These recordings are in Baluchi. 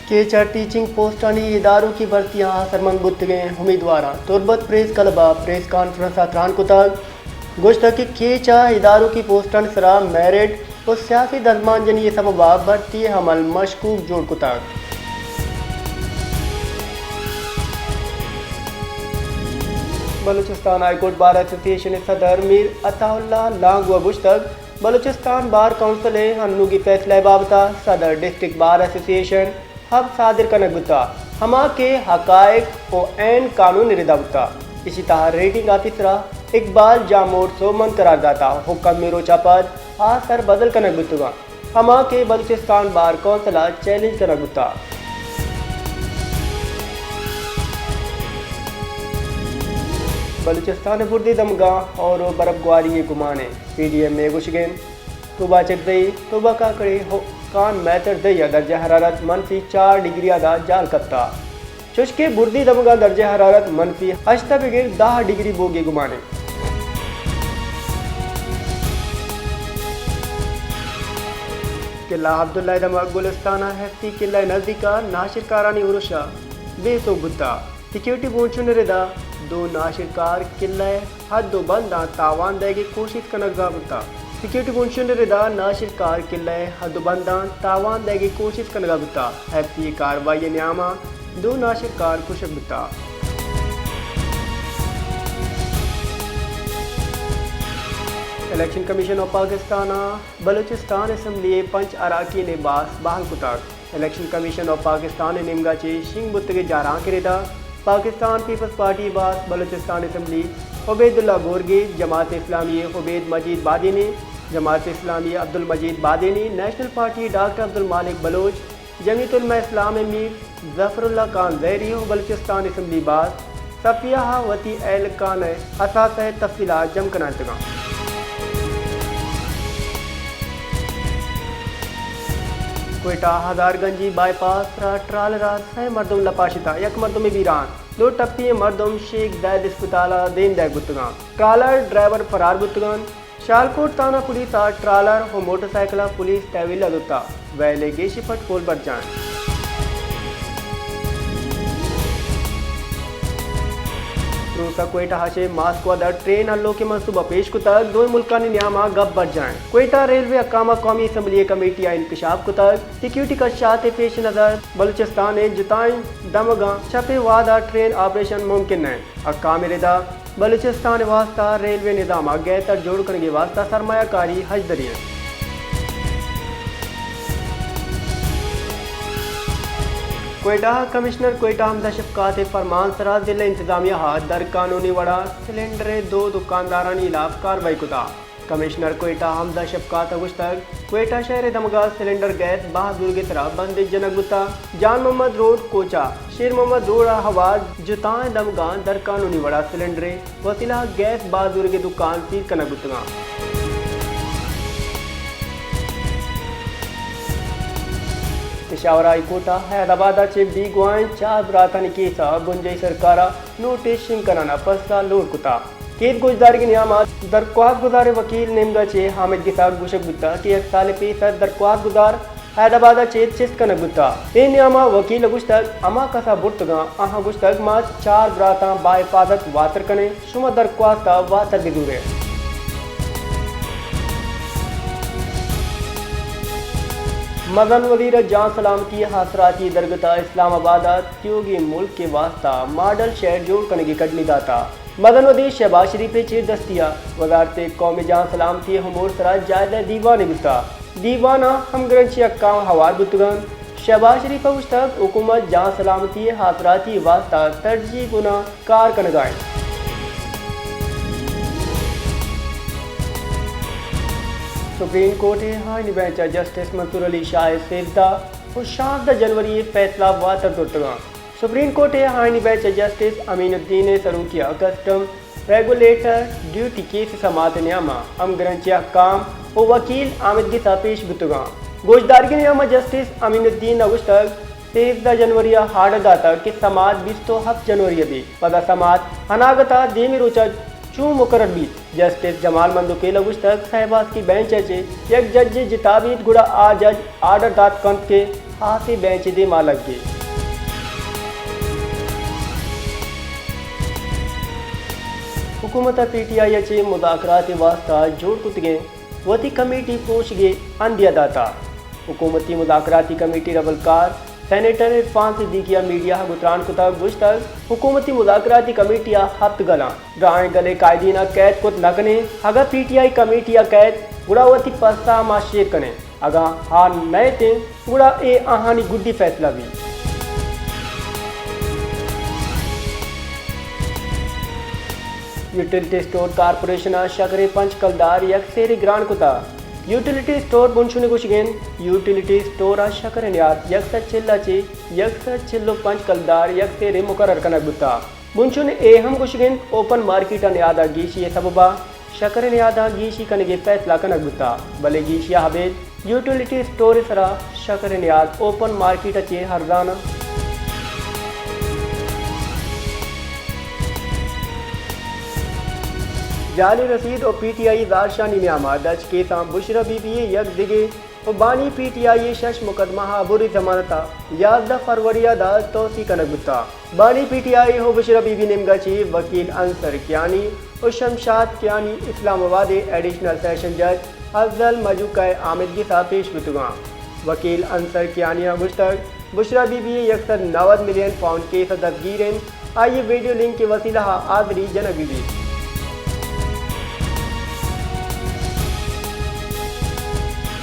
کیچ ءَ ٹیچنگ پوسٹانی اداروکی بھرتی ءَ آسرمند بوتگیں امیدواراں تربت پریس کلب ءَ پریس کانفرنس ءَ تران کتگ۔ گوشتگ کہ کیچ ءَ اداروکی پوسٹانی سرا میرٹ ءُ سیاسی دزمانجنی ءِ سبب ءَ بھرتی ءِ عمل مشکوک جوڑ کتگ۔ بلوچستان ہائی کورٹ بار ایسوسی ایشن ءِ صدر میر عطا اللہ لانگو ءَ گوشتگ، بلوچستان بار کونسل ءِ ہنوگی فیصلہ ءِ بابت ءَ صدر ڈسٹرکٹ بار ایسوسی ایشن حب صادر کنگ بوتگ، ہما کہ حقائق ءُ عین قانون ءِ ردا بوتگ۔ ایشی تہا ریٹنگ آفیسر ءَ اقبال جاموٹ سوبمند قرار داتگ ءُ کمیں روچ ءَ پد آ سر بدل کنگ بوتگ انت، ہما کہ بلوچستان بار کونسل ءَ چیلنج کنگ بوتگ۔ بلوچستان ءِ بردی دمگاں ہور ءُ برف گواری ءِ گمان انت، پی ڈی ایم اے گوشگ انت۔ توبہ چکدئی، توبہ کاکڑی ءُ کان میتر دئی ءِ درجہ حرارت منفی چار ڈگری ءَ داں جال کپتگ، چوشکہ بردی دمگاں درجہ حرارت منفی ہشت ءَ بگر دہ ڈگری بوگ ءِ گمان انت۔ قلعہ عبداللہ ءِ دمگ گلستان ءِ ایف سی قلعہ ءِ نزیک ءَ ناشرکارانی ارش ءَ بے سوب بوتگ۔ سیکیورٹی بنشون ءِ ردا دو ناشرکار قلعہ ءِ حد ءُ بنداں تاوان دئیگ ءِ کوشست کنگ ءَ بوتگ۔ سیکیورٹی بنشون ءِ ردا ناشرکار قلعہ ءِ حد ءُ بنداں تاوان دئیگ ءِ کوشست کنگ ءَ بوتگ۔ ایف سی ءِ کاروائی ءِ نیام ءَ دو ناشرکار کشگ بوتگ۔ الیکشن کمیشن آف پاکستان ءَ بلوچستان اسمبلی ءِ پنچ اراکین ءِ باسک بحال کتگ۔ الیکشن کمیشن آف پاکستان ءِ نیمگ ءَ چہ شنگ بوتگیں جارانک ءِ ردا پاکستان پیپلز پارٹی ءِ باسک بلوچستان اسمبلی عبیداللہ گورگیج، جماعت اسلامی ءِ عبید مجید بادینی، جماعت اسلامی ءِ عبدالمجید بادینی، نیشنل پارٹی ءِ ڈاکٹر عبدالمالک بلوچ، جمعیت علماء اسلام ءِ میر ظفر اللہ خان زہری ءُ بلوچستان اسمبلی باسک صفیہ ءَ وتی اہلکاں ءِ اثاثہ ءِ تفصیلات جم کنائینتگ انت۔ کوئٹہ ءِ ہزار گنجی بائی پاس ءِ سرا ٹرالر ءَ سئے مردم لپاشتگ، یک مردمے بیران، دو ٹپی ئیں مردم شیخ زید اسپتال ءَ دیم دئیگ بوتگ انت۔ ٹرالر ڈرائیور فرار بوتگ انت۔ شالکوٹ تھانہ پولیس ءَ ٹرالر ءُ موٹر سائیکل ءَ پولیس تحویل ءَ زرتگ، ویل ءِ گیشیں پٹ پول برجاہ انت۔ روس ءَ کوئٹہ ءَ چہ ماسکو ءَ در ٹرین ہلوک ءِ منصوبہ پیش کتگ، دوئیں ملکانی نیام ءَ گپ برجاہ انت۔ کوئٹہ ریلوے حکام ءَ قومی اسمبلی ءِ کمیٹی ءَ انکشاف کتگ، سیکیورٹی خدشات ءِ پیش نظر بلوچستان ءِ جتائیں دمگاں شپ ءِ وہد ءَ ٹرین آپریشن ممکن نہ انت۔ حکام ءِ ردا بلوچستان ءِ واستہ ریلوے نظام ءَ گہتر جوڑ کنگ ءِ واستہ سرمایہ کاری ہژدری انت۔ کوئٹہ ءَ کمشنر کوئٹہ حمزہ شفقات ءِ فرمان ءِ سرا ضلع انتظامیہ ءَ در قانونی وڑا سلنڈر ءِ دو دکاندارانی ہلاپ کاروائی کتگ۔ کمشنر کوئٹہ حمزہ شفقات ءَ گوشتگ، کوئٹہ شہر ءِ دمگ ءَ سلنڈر گیس بہا زورگ ءِ سرا بندیگ جنگ بوتگ۔ جان محمد روڈ کوچہ، شیر محمد روڈ ءَ ہوار جتائیں دمگاں در قانونی وڑا سلنڈر ءِ وسیلہ ءَ گیس بہا زورگ ءِ دکان سیل کنگ بوتگ انت۔ پشاور ہائی کورٹ ءَ حیدرآباد ءَ چہ بیگواہیں چار براتانی کیس ءَ بنجاہی سرکار ءَ نوٹس شنگ کنان ءَ پسہ لوٹ کتگ۔ کیس گوشدارگ ءِ نیام ءَ درخواست گزار ءِ وکیل ءِ نیمگ ءَ چہ حامد گس ءَ گوشگ بوتگ کہ یک سال ءَ پیسر درخواست گزار حیدرآباد ءَ چہ چست کنگ بوتگ۔ اے نیام ءَ وکیل ءَ گوشتگ، ہما کس ءَ برتگ انت، آہاں گوشتگ، ما چار براتاں باحفاظت واتر کنیں، شما درخواست ءَ واتر بہ زورے۔ مزن وزیر ءِ جان سلامتی ءِ آسراتی ءِ درگت ءَ اسلام آباد ءَ تیوگیں ملک ءِ واستہ ماڈل شہر جوڑ کنگ ءِ کڈنی داتگ۔ مزن وزیر شہباز شریف ءِ چیردستی ءَ وزارت قومی جان سلامتی ءِ امور ءِ سرا جائزہ ءِ دیوانے بوتگ۔ دیوان ءَ ہمگرنچیں احکام ہوار بوتگ انت۔ شہباز شریف ءَ گوشتگ، حکومت جان سلامتی ءِ آسراتی ءِ واستہ ترجی گون ءَ کار کنگ ءَ انت۔ سپریم کورٹ ءِ آئینی بینچ ءَ جسٹس منصور علی شاہ ءِ سیزدہ ءُ شانزدہ جنوری ءِ فیصلہ واتر زرتگ انت۔ سپریم کورٹ ءِ آئینی بینچ ءَ جسٹس امین الدین ءِ سروکی ءَ کسٹم ریگولیٹر ڈیوٹی کیس ءِ سماعت ءِ نیام ءَ ہمگرنچیں احکام ءُ وکیل آمدگس ءَ پیش بوتگ انت۔ گوشدارگ ءِ نیام ءَ جسٹس امین الدین ءَ گوشتگ، سیزدہ جنوری ءَ آرڈر داتگ کہ سماعت بیست ءُ ہپت جنوری ءَ بیت، پدا سماعت اناگت ءَ دیمی روچ ءَ چوں مقرر بیت؟ جسٹس جمال مندوخیل ءَ گوشتگ، سئے باسکی بینچ ءَ چہ یک ججے جتا بیت، گڑا آ جج آرڈر دات کنت کہ آتے بینچ ءِ دیما لگے۔ حکومت ءَ پی ٹی آئی ءَ چہ مذاکرات ءِ واستہ جوڑ کتگیں وتی کمیٹی پروشگ ءِ ہندیہ داتہ۔ حکومتی مذاکراتی کمیٹی ءِ رولکار سینیٹر عرفان صدیقی ءَ میڈیا ءَ گوں تران کتگ، گوشتگ، حکومتی مذاکراتی کمیٹی ءَ ہپت گلاں، دراہیں گل ءِ قائدین ءَ قید کت نہ کنیں۔ اگاں پی ٹی آئی کمیٹی ءَ کئیت، گڑا وتی پسہ ءَ ما شیر کنیں۔ اگاں آ نئیت انت، گڑا اے آہانی گڈی فیصلہ بیت۔ یوٹیلیٹی اسٹور کارپوریشن ءَ شکر ءِ پنچ کلدار یک سیرے گران کتہ۔ یوٹیلیٹی اسٹور بنشون ءِ گوشگ انت، یوٹیلیٹی اسٹور ءَ شکر ءِ نیاد یک سد چل ءَ چہ یک سد چل ءُ پنچ کلدار یک سیرے مقرر کنگ بوتہ۔ بنشون ءَ اے ہم گوشگ انت، اوپن مارکیٹ ءَ نیاد ءَ گیشی ءِ سبب ءَ شکر ءِ نیاد ءَ گیشی کنگ ءِ فیصلہ کنگ بوتہ، بلے گیشی ءَ ابید یوٹیلیٹی اسٹور ءِ سرا شکر ءِ نیاد اوپن مارکیٹ ءَ چہ ارزان انت۔ جعلی رسید ءُ پی ٹی آئی زہرشانی نیام ءَ دچ کیساں بشرا بی بی ءِ یک دگہ ءُ بانی پی ٹی آئی ءِ شش مقدمہ ءَ عبوری ضمانت ءَ یازدہ فروری ءَ داد توسیع کنگ بوتہ۔ بانی پی ٹی آئی ءُ بشرا بی بی نیمگا چہ وکیل انصر کیانی ءُ شمشاد کیانی اسلام آباد ءِ ایڈیشنل سیشن جج افضل مجوکا ءِ آمدگس ءَ پیش بوتگاں۔ وکیل انصر کیانی ءَ گوشتگ، بشرا بی بی ءِ یک سد نود ملین پاؤنڈ کیس ءَ دزگیر انت، آئی ءِ ویڈیو لنک ءِ وسیلہ ءَ حاضری جنگ بہ بیت۔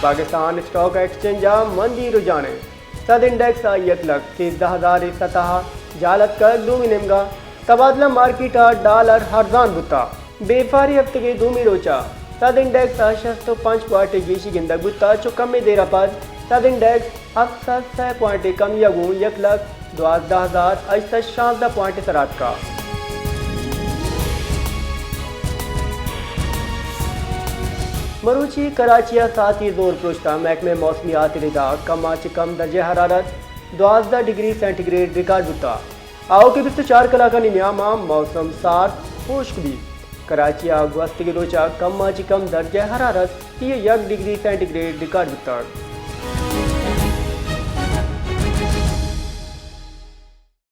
پاکستان اسٹاک ایکسچینج ءَ مندی رجحان انت۔ سد انڈیکس ءَ یک لکھ سیزدہ ہزار ءِ سطح ءَ جہل اتکگ، دومی نیمگا تبادلہ مارکیٹ ءَ ڈالر ارزان بوتہ۔ بیپاری ہفتگ ءِ دومی روچ ءَ سد انڈیکس ءَ شست ءُ پنچ پوائنٹ گیشی گندگ بوتہ، چو کمے دیر ءَ پد سد انڈیکس ہفت سد سئے پوائنٹ کمی ءَ گوں یک لکھ دوازدہ ہزار ہشت سد شانزدہ پوائنٹ سرا اتکہ۔ مروچی کراچی ءَ ساعتی زور پروشتہ، محکمہ موسمیات ءِ ردا کم ءَ چہ کم درجہ حرارت دوازدہ ڈگری سینٹی گریڈ ریکارڈ بوتہ۔ آؤکیں بیست ءُ چار کلاکانی نیام ءَ موسم سارت ہوشک بیت۔ کراچی ءَ گوستگیں روچ ءَ کم ءَ چہ کم درجہ حرارت سی ءُ یک ڈگری سینٹی گریڈ ریکارڈ بوتگ۔